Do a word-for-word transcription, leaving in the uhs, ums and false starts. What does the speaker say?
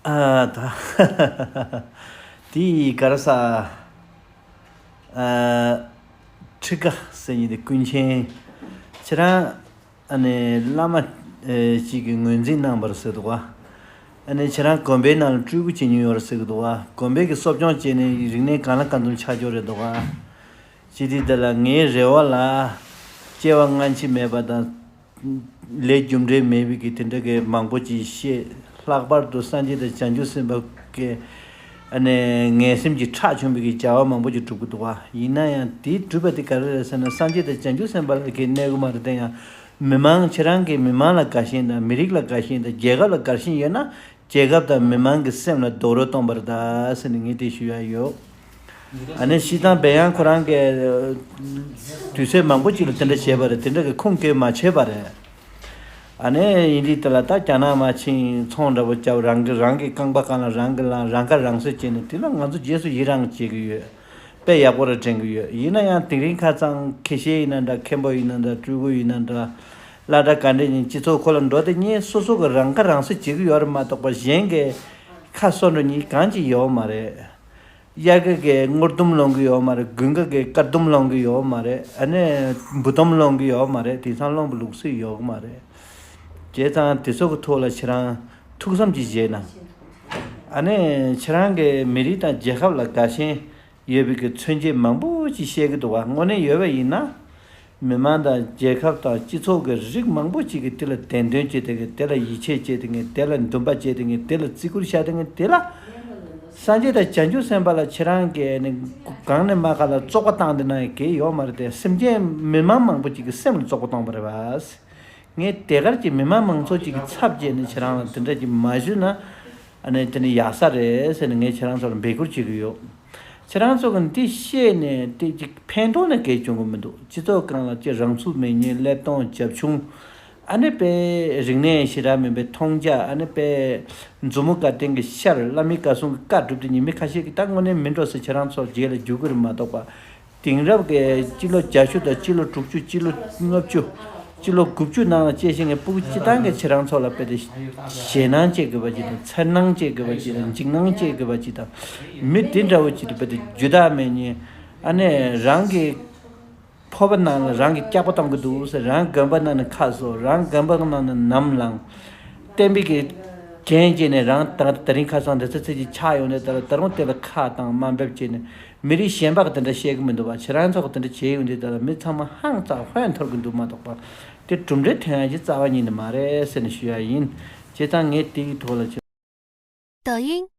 ཨ་ད། དེ་ག་རེ་ཟ། ཨ། ཁྲི་ཀ་ཟེར་མཁན་དེ་ཀུན་མཁྱེན། ཁྱེད་རང་ཨ་ནི་བླ་མ་ཨེ་ཅིག་གིས་ངོས་འཛིན་གནང་བ་རེད་ཟེར་འདུག་ག་ཨ་ནི་ཁྱེད་རང་དགོན་པའི་ནང་ལ་སྤྲུལ་སྐུ་བྱེད་མྱོང་ཡོད་རེད་ཟེར་གི་འདུག་ག་དགོན་པའི་གི་གསོ་སྐྱོང་བྱས་ནས་རིག་གནས་གང་ལ་གང་འཚམ་ཆགས་ཀྱི་རེད་འདུག་ག་ཅི་སྟེ་དེ་ལ་ངའི་རེ་བ་ལ་སྐྱེ་བ་སྔ་ཕྱི་མེད་པ་དང་། ལས་རྒྱུ་འབྲས་མེད་པའི་གི་དེ་འདྲ་གི་མང་པོ་ཅིག་བཤད། ལྷག་པར་དུ་སངས་རྒྱས་དང་བྱང་ཆུབ་སེམས་དཔའ་གི་ཨ་ནི་ངན་སེམས་ཀྱིས་ཁྲག་ཕྱུང་བའི་གི་བྱ་བ་མང་པོ་ཅིག་སྒྲུབ་ཀྱི་འདུག་ག་ཡིན་ན་ཡང་དེའི་སྒྲུབ་པ་དེ་ག་རེ་རེད་ཟེར་ན། སངས་རྒྱས་དང་བྱང་ཆུབ་སེམས་དཔའ་ལ་གི་གནས་གི་མ་རེད་དེ། ཡང་མི་མང་ཁྱེད་རང་གི་མི་མང་ལ་དགའ་ཞེན་དང་། མི་རིགས་ལ་དགའ་ཞེན་དང་། རྒྱལ་ཁབ་ལ་དགའ་ཞེན་ཡོད་ན། རྒྱལ་ཁབ་དང་མི་མང་གི་སེམས་ལ་རྡོག་རོལ་གཏོང་བ་རེད་ད་ཟེར་ནས་ངས་དེ་ཞུ་ཡ་ཡོད། ཨ་ནི་སྤྱིར་བཏང་བལ་ཡང་ཁོ་རང་གིས་དུས་ཚོད་མང་པོ་ཅིག་ལ་དེ་འདྲ་བྱས་པ་རེད། དེ་འདྲ་གི་ཁུངས་སྐྱེལ་མ་བྱས་པ་རེད། ཨ་ནི་ཡིན་དུས་དེ་ལ་ད་རྒྱ་ནག་མར་ཕྱིན། ཚོང་འདྲ་པོ་བརྒྱབ། རང་གི་རང་གི་རྐང་པ་སྒང་ལ་རང་གིས་ལངས། རང་ཁ་རང་གསོ་བྱས་ནས། དེ་ལ་ང་ཚོ་རྗེས་སུ་ཡི་རང་བྱེད་ཀྱི་ཡོད། དཔེ་ཡག་པོ་རེད་དྲན་གྱི་ཡོད། ཡིན་ན་ཡང་དེ་རིང་ཁ་སང་ཁེ་ཤེ་ཡིན་ན་འདྲ། མཁན་པོ་ཡིན་ན་འདྲ། སྤྲུལ་སྐུ་ཡིན་ན་འདྲ། སློབ་གྲྭ་ག་འདྲ་ཡིན། སྤྱི་ཚོགས་ཁོ་ལ་འགྲོ་དེ་གཉིས་སོ་སོ་གི་རང་ཁ་རང་གསོ་བྱེད་ཀྱི་ཡོད་རེད་མ་གཏོགས་པ། གཞན་གྱི་ཁ་གསོ་འགྲོ་མཁན་གང་ཅིག་ཡོད་མ་རེད། དབྱར་ཁ་གིས་སྔོ་ལྡུམ་སློང་གི་ཡོད་མ་རེད། དགུན་ཁ་གིས་དཀར་ལྡུམ་སློང་གི་ཡོད་མ་རེད། ཨ་ནི་འབུ་ལྡུམ་སློང་གི་ཡོད་མ་རེད། དེང་སང་སློང་བའི་ལུགས་སྲོལ་ཡོད་གི་མ་རེད། བྱས་ཙང་དེ་ཚོ་གི་ཐོག་ལ་ཁྱེད་རང་ཐུགས་བསམ་ཅིག་བཞེས་ན། ཨ་ནི་ཁྱེད་རང་གི་མི་རིགས་དང་རྒྱལ་ཁབ་ལ་དགའ་ཞེན་ཡོད་པའི་གི་མཚོན་བྱེད་མང་པོ་ཅིག་བཤད་གི་འདུག་ག་དངོས་གནས་ཡོད་པ་ཡིན་ན། མི་མང་དང་རྒྱལ་ཁབ་དང་སྤྱི་ཚོགས་ཀྱི་རིགས་མང་པོ་ཅིག་གིས་དེ་ལ་བདེན་དོན་བྱེད་བསྡད་མཁན། དེ་ལ་ཡིད་ཆེས་བྱེད་བསྡད་མཁན། དེ་ལ་འདུན་པ་བྱེད་བསྡད་མཁན། དེ་ལ་བརྩི་བཀུར་བྱ་བསྡད་མཁན། དེ་ལ་སངས་རྒྱས་དང་བྱང་ཆུབ་སེམས་དཔའ་ལ་ཁྱེད་རང་གིས་ནི་གང་ནས་མ་ག་ལ་བཙོག་པ་བཏང་བསྡད་ན་ཡང་གལ་ཡོད་མ་རེད་དེ། སེམས་ཅན་མི་མང་མང་པོ་ཅིག་གི་སེམས་ལ་བཙོག་པ་བཏང་བ་རེད་པ། ངས་དེ་གར་གྱི་མི་མང་མང་ཚོགས་ཅིག་གི་ཚབ་བྱས་ནས་ཁྱེད་རང་ལ་དེ་འདྲ་ཅིག་མ་ཞུས་ན། ཨ་ནི་དེ་ནི་ཡག་ས་རེད་ཟེར་ནས་ངས་ཁྱེད་རང་ཚོ་ལ་འབོད་སྐུལ་བྱེད་ཀྱི་ཡོད། ཁྱེད་རང་ཚོ་གིས་འདི་བཤད་ནས་དེ་ཅིག་ཕན་ཐོགས་ནི་གལ་བྱུང་གི་མི་འདུག་སྤྱི་ཚོགས་སྒང་ལ་ཅིག་རང་ཚུགས་མེད་མཁན། ཀླད་སྟོང་རྒྱབ་ཆུང་། ཨ་ནི་དཔེ་རིག་གནས་ཞེ་དྲག་མེད་པའི་མཐོང་རྒྱ། ཨ་ནི་དཔེ་མཛུབ་མོ་བཀའ་བསྟན་གྱི་ཤར། བླ་མའི་བཀའ་སྲུང་གི་བཀའ་སྒྲུབ་དེ་ཉིད་མི་ཁ་ཤས་ཀྱིས་ད་དངོས་གནས་མི་འགྲོ་ཟེར་ཁྱེད་རང་ཚོ་རྗེས་ལ་རྒྱུག་གི་རེད་མ་གཏོགས་པ། དེང་རབས་ཀྱི་སྤྱི་ལོ་བརྒྱད་ཅུ་དང་། སྤྱི་ལོ་དྲུག་ཅུ། སྤྱི་ལོ་ལྔ་བཅུ། སྤྱི་ལོ་དགུ་བཅུ་ནང་ལ་སྐྱེས་ཤིང་། ངས་སྤུ་གུ་སྤྱི་བཏང་གི་ཁྱེད་རང་ཚོ་ལ་དཔེ་དེ་ཞེད་སྣང་སྐྱེ་དགོས་པ་ཅིག་དང་། འཚེར་སྣང་སྐྱེ་དགོས་པ་ཅིག་དང་། འཇིགས་སྣང་སྐྱེ་དགོས་པ་ཅིག་དང་། མི་དེ་འདྲ་བོ་ཅིག་ཏུ་དཔེ་དེ་རྒྱུ་དག་མེད་མཁན། ཨ་ནི་རང་གི་ཕོར་པ་ནང་ལ་རང་གི་སྐྱག་པ་གཏོང་གི་འདུག་ཟེར། རང་དགོན་པ་ནང་ནས་ཁ་གསོ། རང་དགོན་པ་ནང་ནས་ནམ་ལངས། བསྟན་པའི་གི་འགན་བྱས་ནས་རང་ད་དེ་རིང་ཁ་སང་འདི་ཚོ་ཚེ་གཅིག་ཆགས་ཡོང་ནས། ད་ད་རུང་དེ་ལ་ཁ་བཏང་དམའ་འབེབས་བྱས་ནས། མི་རིགས་གཞན་པ་གིས་དེ་འདྲ་བཤད་གི་མི་འདུག་པ། ཁྱེད་རང་ཚོ་གིས་དེ་འདྲ་བྱས་ཡོང་དུས་ད་ལ་མི་ཚང་མ་ཧང་སངས་ཧོན་འཐོར་གི་འདུག་མ་གཏོགས་པ། དེ་གྲུབ་འབྲས་ཐོན་ཡ་ཅིག་རྩ་བ་ཉིད་ནས་མ་རེད་ཟེར་ནས་ཞུ་ཡ་ཡིན། བྱས་ཙང་ངས་དེ་གི་ཐོག་ལ་ཅིག抖音